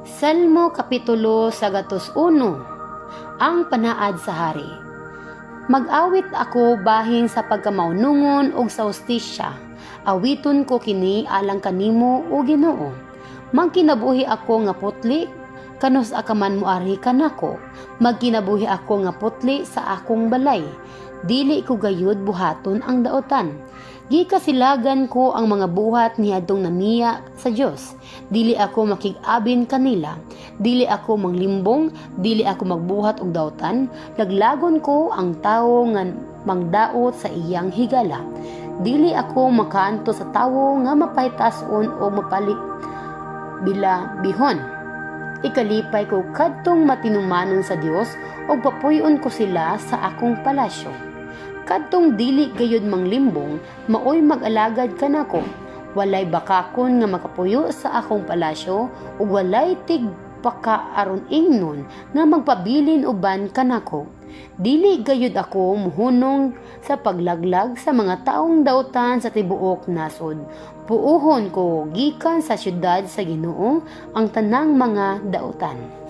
Salmo Kapitulo 101. Ang panaad sa hari. Mag-awit ako bahin sa pagkamaunungon ug sa hustisya. Awiton ko kini alang kanimo, o Ginoo. Magkinabuhi ako nga putli, kanus-a ka man moari kanako? Magkinabuhi ako nga putli sa akong balay. Dili ko gayud buhaton ang daotan. Gikasilagan ko ang mga buhat niadtong namiya sa Dios. Dili ako makig-abin kanila. Dili ako manglimbong, dili ako magbuhat og daotan. Laglagon ko ang tawo nga mangdaot sa iyang higala. Dili ako makaantos sa tawo nga mapahitason o mapali bila bihon. Ikalipay ko kadtong matinumanon sa Dios ug papuy-on ko sila sa akong palasyo. Kadtong dili gayud manglimbong, maoy mag-alagad kanako. Walay bakakon nga makapuyo sa akong palasyo ug walay tigpaka aron ingnon nga magpabilin uban kanako. Dili gayud ako muhunong sa paglaglag sa mga taong dautan sa tibuok nasod. Puohon ko gikan sa syudad sa Ginoo ang tanang mga dautan.